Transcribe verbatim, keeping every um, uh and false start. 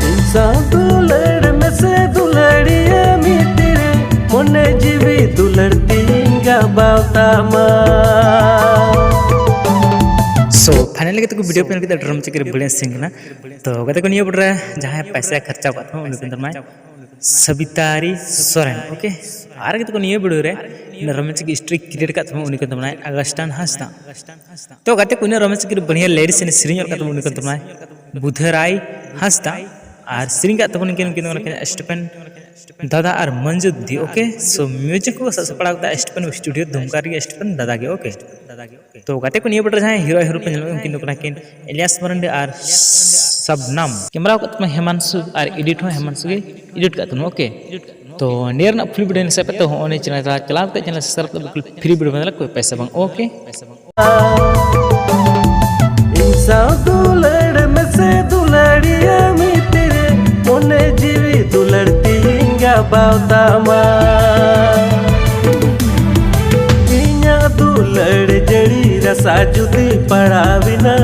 ᱤᱧ ᱥᱟᱶ ᱫᱩᱞᱟᱹᱲ ᱢᱮᱥᱮ ᱫᱩᱞᱟᱹᱲᱤᱭᱟᱹ ᱢᱤᱫ ᱛᱤᱨᱮ, ᱢᱚᱱᱮ ᱡᱤᱣᱤ ᱫᱩᱞᱟᱹᱲ ᱛᱤᱧ ᱜᱟᱵᱟᱣ ᱛᱟᱢᱟ᱾ ᱥᱳ ᱯᱷᱟᱭᱱᱟᱞᱤ ᱠᱟᱛᱮ ᱠᱚ ᱵᱷᱤᱰᱤᱭᱳ ᱯᱮ ᱧᱮᱞ ᱠᱮᱫᱟ, ᱰᱨᱟᱢᱟ ᱪᱟᱹᱠᱨᱤ ᱵᱟᱹᱲᱤᱡ ᱥᱤᱝ ᱠᱟᱱᱟ᱾ ᱛᱚ ᱜᱟᱛᱮ ᱠᱚ, ᱱᱤᱭᱟᱹ ᱵᱷᱤᱰᱤᱭᱳ ᱨᱮ ᱡᱟᱦᱟᱸᱭ ᱯᱚᱭᱥᱟ ᱠᱷᱚᱨᱪᱟ ᱟᱠᱟᱫ ᱛᱟᱦᱮᱸ ᱩᱱᱤ ᱠᱟᱱ ᱛᱟᱵᱚᱱᱟᱭ ᱥᱟᱵᱤᱛᱟᱨᱤ ᱥᱚᱨᱮᱱ, ᱳᱠᱮ᱾ ᱟᱨ ᱜᱟᱛᱮ ᱠᱚ, ᱱᱤᱭᱟᱹ ᱵᱷᱤᱰᱤᱭᱳ ᱨᱮ ᱨᱳᱢᱟᱱᱴᱤᱠ ᱥᱴᱳᱨᱤ ᱠᱨᱤᱭᱮᱴ ᱟᱠᱟᱫ ᱛᱟᱵᱚᱱ ᱩᱱᱤ ᱠᱟᱱ ᱛᱟᱵᱚᱱᱟᱭ ᱟᱜᱟᱥᱴᱟᱱ ᱦᱟᱸᱥᱫᱟ᱾ ᱛᱚ ᱜᱟᱛᱮ ᱠᱚ, ᱩᱱᱤ ᱨᱳᱢᱟᱱᱴᱤᱠ ᱵᱟᱹᱲᱤᱭᱟ ᱞᱮᱰᱤ ᱥᱮᱱ ᱥᱮᱨᱮᱧ ᱚᱞ ᱟᱠᱟᱫ ᱛᱟᱵᱚᱱ ᱩᱱᱤ ᱠᱟᱱ ᱛᱟᱵᱚᱱᱟᱭ ᱵᱩᱫᱷᱟᱹᱨᱟᱭ ᱦᱟᱸᱥᱫᱟ᱾ ᱟᱨ ᱥᱮᱨᱮᱧ ᱠᱟᱜ ᱛᱟᱵᱚᱱ ᱩᱱᱠᱤᱱ ᱩᱱᱠᱤᱱ ᱫᱚ ᱠᱟᱱᱟ ᱥᱴᱤᱯᱷᱮᱱ ᱫᱟᱫᱟ ᱟᱨ ᱢᱚᱧᱡᱩ ᱫᱤᱫᱤ, ᱳᱠᱮ᱾ ᱥᱳ ᱢᱤᱭᱩᱡᱤᱠ ᱠᱚ ᱥᱟᱵ ᱥᱟᱯᱲᱟᱣ ᱠᱟᱫᱟ ᱥᱴᱤᱯᱷᱮᱱ ᱥᱴᱩᱰᱤᱭᱳ ᱫᱩᱢᱠᱟ ᱨᱮᱜᱮ ᱥᱴᱤᱯᱷᱮᱱ ᱫᱟᱫᱟ ᱜᱮ, ᱳᱠᱮ᱾ ᱛᱚ ᱜᱟᱛᱮ ᱠᱚ, ᱱᱤᱭᱟᱹ ᱵᱷᱤᱰᱤᱭᱳ ᱨᱮ ᱡᱟᱦᱟᱸᱭ ᱦᱤᱨᱳ ᱦᱤᱨᱳ ᱯᱮ ᱧᱮᱞᱚᱜ ᱩᱱᱠᱤᱱ ᱫᱚ ᱠᱟᱱᱟ ᱠᱤᱱ ᱮᱞᱤᱭᱟᱥ ᱢᱟᱨᱟᱱᱰᱤ ᱟᱨ ᱥᱟᱵᱱᱟᱢ᱾ ᱠᱮᱢᱮᱨᱟ ᱠᱟᱜ ᱛᱟᱵᱚᱱᱟ ᱦᱮᱢᱟᱱᱥᱩ ᱟᱨ ᱮᱰᱤᱴ ᱦᱚᱸ ᱦᱮᱢᱟᱱᱥᱩ ᱜᱮ ᱮᱰᱤᱴ ᱠᱟᱜ ᱛᱟᱵᱚᱱᱟ, ᱳᱠᱮ᱾ ᱛᱚ ᱱᱤᱭᱟᱹ ᱨᱮᱱᱟᱜ ᱯᱷᱩᱞ ᱵᱷᱤᱰᱤᱭᱳ ᱧᱮᱞ ᱥᱟᱱᱟᱭᱮᱫ ᱯᱮ ᱛᱚ ᱦᱚᱸᱜᱼᱚᱭ ᱱᱤᱭᱟᱹ ᱪᱮᱱᱮᱞ ᱨᱮ ᱪᱟᱞᱟᱣ ᱠᱟᱛᱮ ᱪᱮᱱᱮᱞ ᱥᱟᱵᱥᱠᱨᱟᱭᱤᱵ ᱠᱟᱛᱮ ᱵᱤᱞᱠᱩᱞ ᱯᱷᱨᱤ ᱵᱷᱤᱰᱤᱭᱳ ᱵᱮᱱ ᱧᱮᱞᱟ, ᱠᱳᱭ ᱯᱚᱭᱥᱟ ᱵᱟᱝ, ᱳᱠᱮ᱾ ᱤᱧ ᱥᱟᱶ ᱫᱩᱞᱟᱹᱲ ᱢᱮᱥᱮ ᱫᱩᱞᱟᱹᱲᱤᱭᱟᱹ ᱢᱤᱫ ᱛᱤᱨᱮ, ᱢᱚᱱᱮ ᱡᱤᱣᱤ ᱫᱩᱞᱟᱹᱲ ᱛᱤᱧ ᱜᱟᱵᱟᱣ ᱛᱟᱢᱟ᱾ ᱤᱧᱟᱹᱜ ᱫᱩᱞᱟᱹᱲ ᱡᱟᱹᱲᱤ ᱨᱟᱥᱟ ᱡᱩᱫᱤ ᱯᱟᱲᱟᱣᱮᱱᱟ